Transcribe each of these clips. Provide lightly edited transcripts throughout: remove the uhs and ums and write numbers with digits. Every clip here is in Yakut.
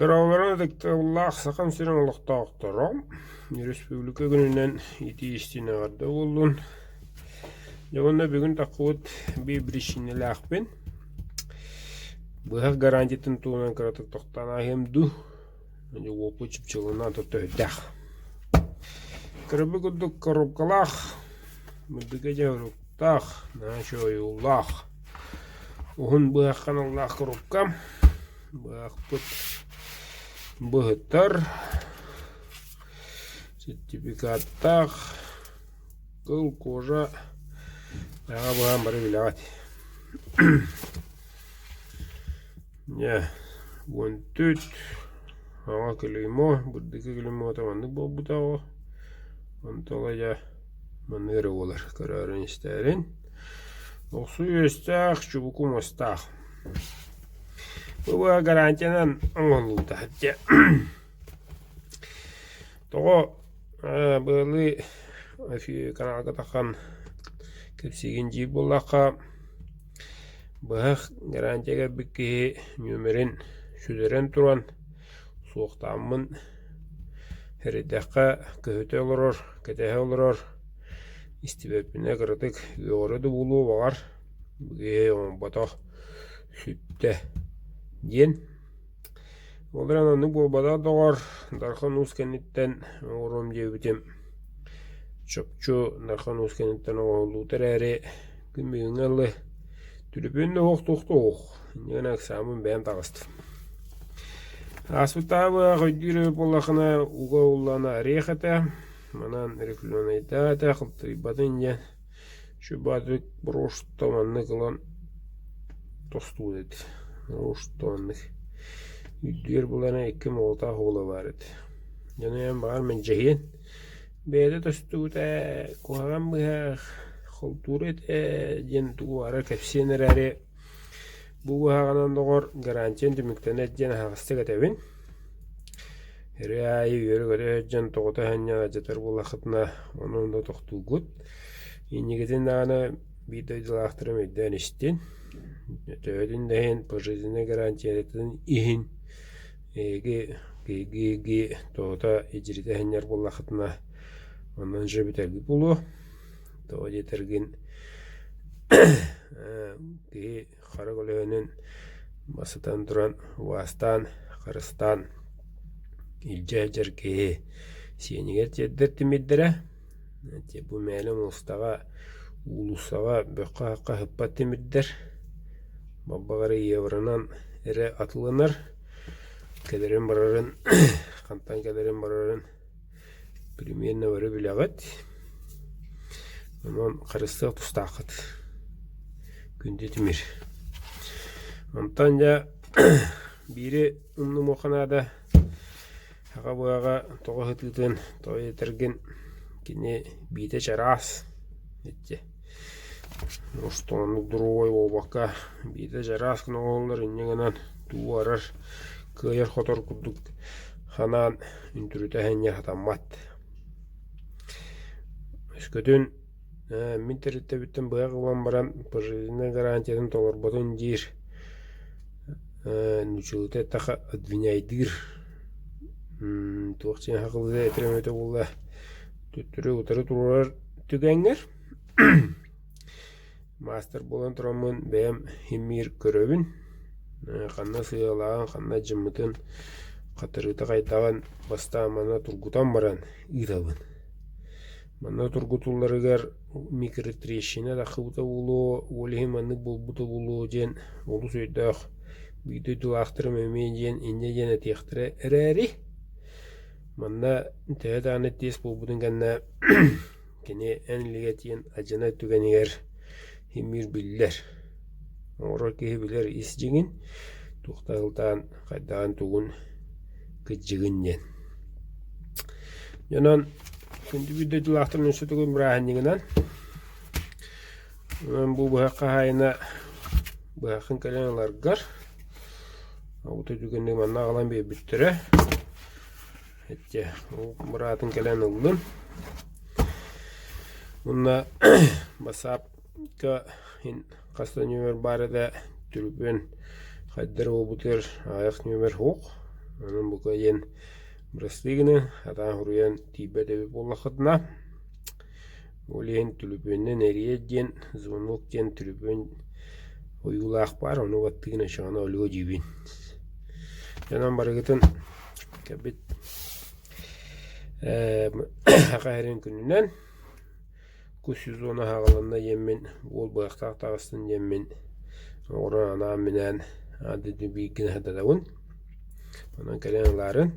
Дорооболорун ытыктабыллаах Сахам сирин олохтоохторо, Өрөспүүбүлүкэ күнүнэн итии-истиҥ эҕэрдэ буоллун! Дьэ уонна бүгүн таххыбыт биир биричиинэлээхпин. Быһах гарантиятын туһунан кыратык тохтоон ааһыам дуу, дьэ уопут чыпчылынан төһүрдээх. Кырбы курдук коробкалаах, мырдыка дьэ уруктаах, наһаа үчүгэй ойуулаах, уһун быһахха аналлаах коробка. Быһахпыт быһытар, сертификаттаах, кыл кожа аҕа быһан бары билэҕит. Дьэ, 14 аҕа клеймо, бырдыка клеймота маннык буолбута оҕо. Онтон ыла дьэ маннык эрэ буолар көрөөрүн-истээрин. Охсуу үөстээх, чубуку муостаах. Бу гарантиянан оҥоһуллубута. Дьэ тоҕо быалыы каналга таххан кэпсиигин диир буоллахха, быһах гарантия кэлбит киһи нүөмэрин сүтэрэн туран суохтааммын эрэйдэххэ көһүтэ олорор, кэтэһэ олорор, истибэппинэ кыратык үөҕэрэ да буолуо баҕар Ээ оҥорботох сүттэ диэн. Ол эрэн оннук буолбатах доҕор, Дархан Уус кэнниттэн оҥоруом диэбитим чопчу Дархан Уус кэнниттэн оҥоһуллубута эрээри күн бүгүҥҥэ дылы түлүпүөн да уох туох да уох инньэ гынан ыксааммын бэйэм таҕыстым. Ааспыттааҕы өйдүүр эбит буоллаххына уга ууллаҕына орех этэ, манан рифленайдаах этэ, халтарыйбатын диэн Чубаатык просто маннык ылан тостубут эбит. Просто маннык үрдүгэр булан икки молотаах уола баар эбит. Дьону эн баҕар мэлдьэһиэн бэйэтэ тостубут ээ, куһаҕан быһаах, холтуура этэ диэн тугу баҕарар кэпсиэн эрээри Бу быһаҕынан доҕор гарантиян түмүктэнэр диэн аһаҕастык этэбин. Ырыа аайы үөрэ-көтө сылдьан тоҕута сынньан алдьатар буоллаххытына, онон да тохтуугут. Инникитин даҕаны биир дойдулаахтарым өйдөөн истин. Төһөтүн да иһин пожизненнай гарантиятын иһин эһиги киһиги тоҕута илдьиритэ сынньар буоллаххытына, онон же бүтэргит буолуо. Тоҕо диэтэргин киһи хара көлөһүнүн басытан туран убаастаан, харыстаан илдьэ сылдьар киһи сиэнигэр тиэрдэр тимирдэрэ. Бу мээлэ муостаҕа, уулуссаҕа бөххө-хахха сыппат тимирдэр. Балбаҕары евронан эрэ атыланар. Кэлэрин барарын, хантан кэлэрин барарын Примерно бары билэҕит. Онон харыстыах тустааххыт. Күндү тимир. Онтон дьэ биири умнумуохха наада. Аҕа быаҕа тоҕо сытыытын, тоҕо этэргин кини биитэ чараас иччи. Может оннук дурууй буолбакка биитэ чараас гына оҥоһуллар инньэ гынан тугу барар кыайар-хотор курдук санаан үнтүрүтэ иһэнньэ сатаммат. Өскөтүн мин тэрилтэбиттэн быһах ылан баран пожизненнай гарантиятын толорботун диир нууччалыыта эттэххэ обвиняйдыыр туох диэн сахалыы этэрим эбитэ буолла төттөрү утары туруорар түгэҥҥэр Маастар буолан тураммын бэйэм син-биир көрөбүн, ханна сыалааҕын, ханна дьыммытын, хатырыыта хайдаҕын бастаан манна тургутан баран ыытабын. Манна тургутулларыгар микротрещина тахсыбыта буолуо, ол иһин маннык буолбута буолуо диэн олус өйдөөх биир дойдулаахтарым эмиэ диэн инньэ диэн этиэхтэрэ эрээри, манна төһө даҕаны тиэс буолбутун кэннэ Кини эн илиигэ тиийэн алдьанар түгэнигэр син-биир биллэр. Оҥорор киһи билэр ис дьиҥин, туохтан сылтаан хайдаҕын тугун кыдьыгын диэн. Онон күндү биир дойдулаахтарын өссө тугун бырааһынньыгынан онон бу быһах хаһаайына быһаххын кэлэн ыларгар ол түгэнник манна аҕалан биэрбиттэрэ Иччэ, ол быраатын кэлэн ыллым. Уонна бассаапка хас да нүөмэр баар этэ, түргэн хайдах эрэ буолбутугар аҕыйах нүөмэр суох. Онон бука диэн бырастыы гыныҥ, сатаан суруйан тиийбэт эбит буоллаххытына, ол иһин түлүпүөнүнэн эрийэр диэн, звонок диэн түлүпүөн ойуулаах баар, ону баттыгын оччоҕуна өлүө диибин. Дьонон барыгытын кэлбит Саха сирин күнүнэн кус сезона аһаҕаланна диэммин, уол быһахтаах таҕыстын диэммин оҕуран анаан-минээн аан дойду бииргин аһататабын. Онон кэлэн ылаарын,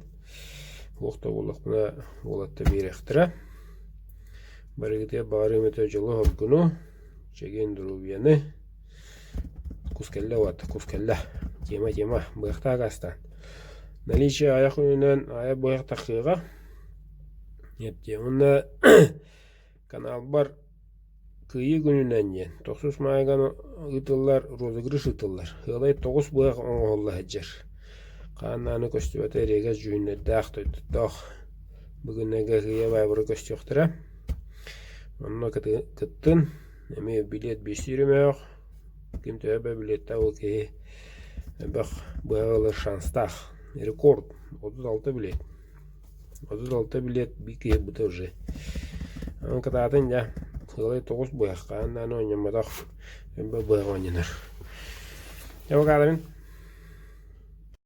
туох да буоллахпына уолаттар биэриэхтэрэ. Барыгытыгар баҕарыам этэ дьолу-соргуну, чэгиэн доруобуйаны. Кус кэллэ уот, кус кэллэ. Тема, тема, быһахтаах астаан. Наличие айах үнүнэн айа быһах тахыаҕа. Эптиэ. Уонна каналбар Кыайыы күнүнэн диэн тохсус маайга ыытыллар розыгрыш ыытыллар. Ыалай тоҕус быһах оҥоһулла сылдьар. Хаан-нааны көстүбэтэ эриэгэс дьүһүннэрдээх тойдоох. Бүгүннэргэ сыыйа баайбары көстүөхтэрэ. Онно кыттын, эмиэ билиэт биэстиир өмөөх. Ким төһө элбэх билиэттээх ол киһи элбэх быһах ылар шанстаах. Рекорд 36 билиэт. 36 билиэт биир киһи ылбыта уже. Онон кытаатын дьэ, сыалай тоҕус быһах, хаһан даҕаны оонньоммотох элбэх быһах оонньонор. Дьэ бакааларын.